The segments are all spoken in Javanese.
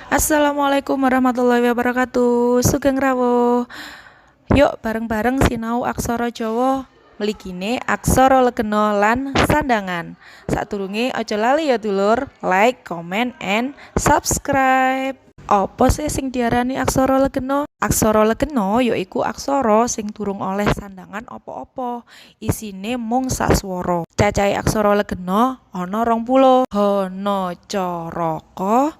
Assalamualaikum warahmatullahi wabarakatuh. Sugeng rawuh. Yuk, bareng-bareng sinau aksara Jawa. Mligine aksara legena lan sandangan. Sadurunge, aja lali ya, dulur, like, comment, and subscribe. Apa sih sing diarani aksara legena? Aksara legena yaiku aksara sing durung oleh sandangan apa-apa. Isine mung saswara. Cacahe aksara legena ana 20. Hana caraka,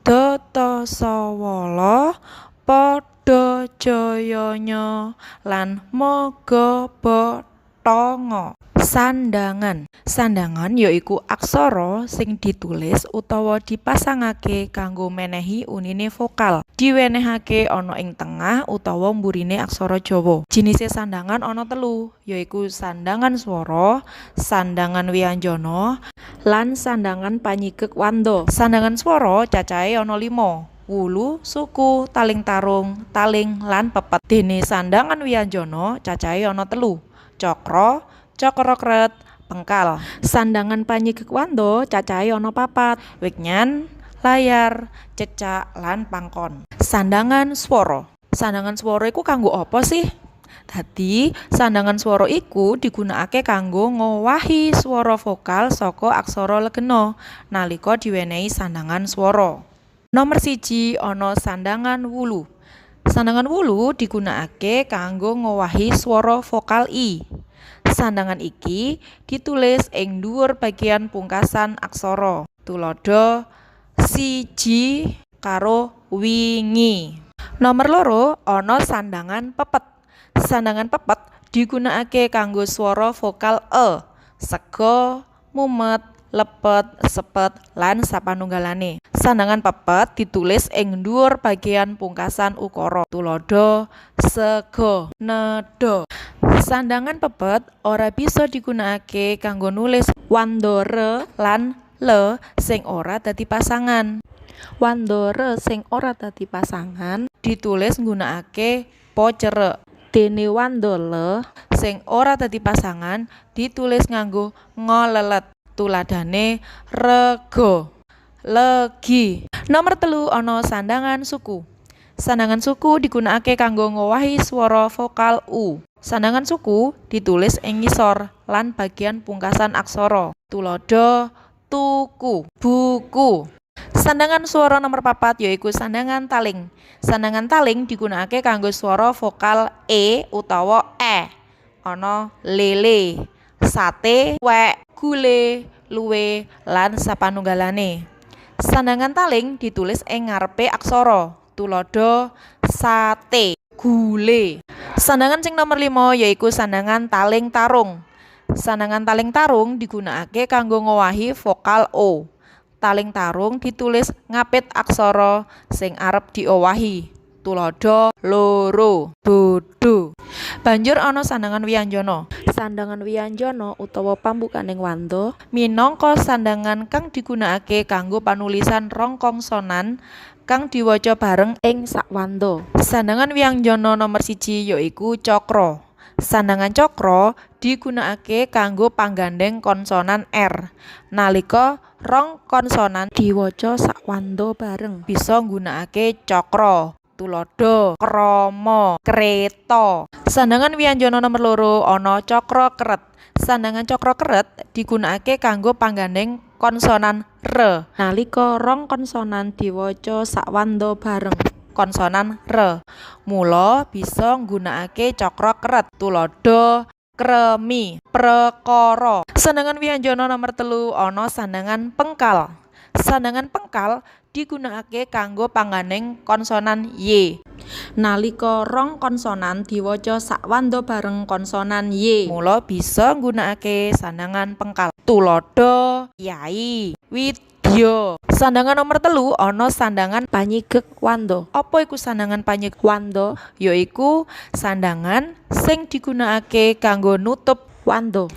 data sawala, pada jayanya, lan maga bathanga. Sandangan. Sandangan yaiku aksara sing ditulis utawa dipasangake kanggo menehi unine vokal. Diwenehake ana ing tengah utawa mburine aksara Jawa. Jinise sandangan ana telu, yaiku sandangan swara, sandangan wianjana, lan sandangan panyigek wanda. Sandangan swara cacahe ana 5. Wulu, suku, taling tarung, taling, lan pepet. Dene sandangan wianjana cacahe ana telu. Cakra, cakra kret, pengkal. Sandangan panyigek wanda cacahe ana papat. Wignyan, layar, cecak, lan pangkon. Sandangan swara. Sandangan swara iku kanggo apa sih? Dadi, sandangan swara iku digunakake kanggo ngowahi swara vokal saka aksara legena nalika diwenehi sandangan swara. Nomer 1 ana sandangan wulu. Sandangan wulu digunakake kanggo ngowahi swara vokal i. Sandangan iki ditulis ing dhuwur bagian pungkasan aksara. Tuladha siji karo wingi. Nomer 2 ana sandangan pepet. Sandangan pepet digunakake kanggo swara vokal e, sega, mumet, lepet, sepet, lan sapanunggalane. Sandangan pepet ditulis ing dhuwur bagian pungkasan ukara. Tuladha sega, nedha. Sandangan pepet ora bisa digunakake kanggo nulis wanda re lan le sing ora dadi pasangan. Wanda re sing ora dadi pasangan ditulis nggunakake pa cerek. Dene wanda le sing ora dadi pasangan ditulis nganggo nga lelet. Tuladhane rega, legi. Nomor 3 ana sandangan suku. Sandangan suku digunakake kanggo ngowahi swara vokal u. Sandangan suku ditulis ing ngisor lan bagian pungkasan aksara. Tuladha tuku, buku. Sandangan swara nomor 4 yaiku sandangan taling. Sandangan taling digunakake kanggo swara vokal e utawa e. Ana lele, sate, wek, gule, luwe, lan sapanunggalane. Sandangan taling ditulis ing ngarepe aksara. Tuladha sate, gule. Sandangan sing nomor 5 yaiku sandangan taling tarung. Sandangan taling tarung digunakake kanggo ngowahi vokal o. Taling tarung ditulis ngapit aksara sing arep diowahi. Tuladha loro, bodho. Banjur ana sandangan wianjana. Sandangan wianjana utawa pambukaning wanda minangka sandangan kang digunakake kanggo panulisan rong konsonan kang diwaca bareng ing sakwanda. Sandangan wianjana nomor 1 yaiku cakra. Sandangan cakra digunakake kanggo panggandheng konsonan r. Nalika rong konsonan diwaca sakwanda bareng, bisa nggunakake cakra. Tuladha krama, kreta. Sandangan wianjana nomor 2 ana cakra keret. Sandangan cakra keret digunakake kanggo panggandheng konsonan r. Nalika rong konsonan diwaca sakwanda bareng, konsonan r. Mula bisa nggunakake cakra keret. Tuladha kremi, prekara. Sandangan wianjana nomor 3 ana sandangan pengkal. Sandangan pengkal digunakake kanggo panggandheng konsonan y. Nalika rong konsonan diwaca sakwanda bareng konsonan y. Mula bisa nggunakake sandangan pengkal. Tuladha yai, widya. Sandangan nomor 3 ana sandangan panyigek wanda. Apa iku sandangan panyigek wanda? Yaiku sandangan sing digunakake kanggo nutup wanda.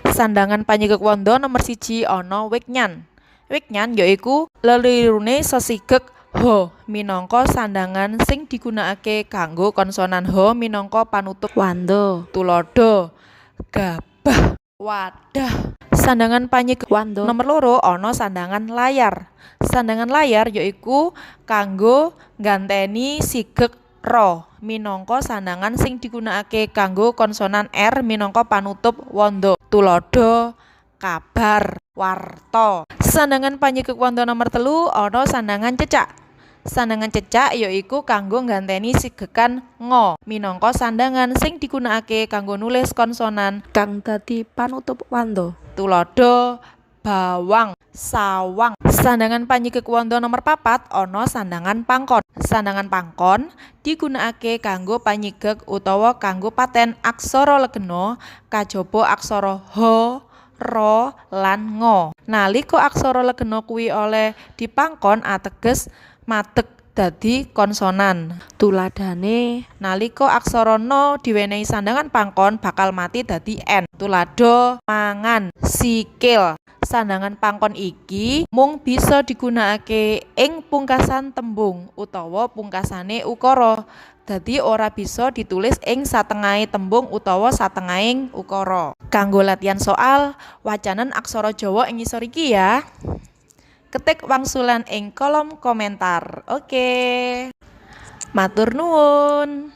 Sandangan panyigek wanda nomor 1 ana wignyan. Wignyan yaiku lelirune sesigek h minangka sandangan sing digunakake kanggo konsonan h minangka panutup wanda. Tuladha gabah, wadah. Sandangan panyegek Wanda. Nomor loro ana sandangan layar. Sandangan layar yaiku kanggo ngganteni sigek ra minangka sandangan sing digunakake kanggo konsonan R minangka panutup wanda. Tuladha kabar, warta. Sandangan panyegek wanda nomor 3 ana sandangan cecak. Sandangan cecak yaiku kanggo ngganteni sigekan nga minangka sandangan sing digunakake kanggo nulis konsonan kang dadi panutup wanda. Tuladha bawang, sawang. Sandangan panyegek wanda nomor 4 ana sandangan pangkon. Sandangan pangkon digunakake kanggo panyegek utawa kanggo paten aksara legena kajaba aksara h, ra lan nga. Nalika aksara legena kuwi oleh dipangkon ateges madeg dadi konsonan. Tuladhane Nalika aksara na diwenehi sandangan pangkon bakal mati dadi n. Tuladha mangan, sikil. Sandangan pangkon iki mung bisa digunakake ing pungkasan tembung utawa pungkasane ukara. Dadi ora bisa ditulis ing satengahe tembung utawa satengahing ukara. Kanggo latihan soal, wacanen aksara Jawa ing ngisor iki ya. Ketik wangsulan ing kolom komentar. Oke. Matur nuwun.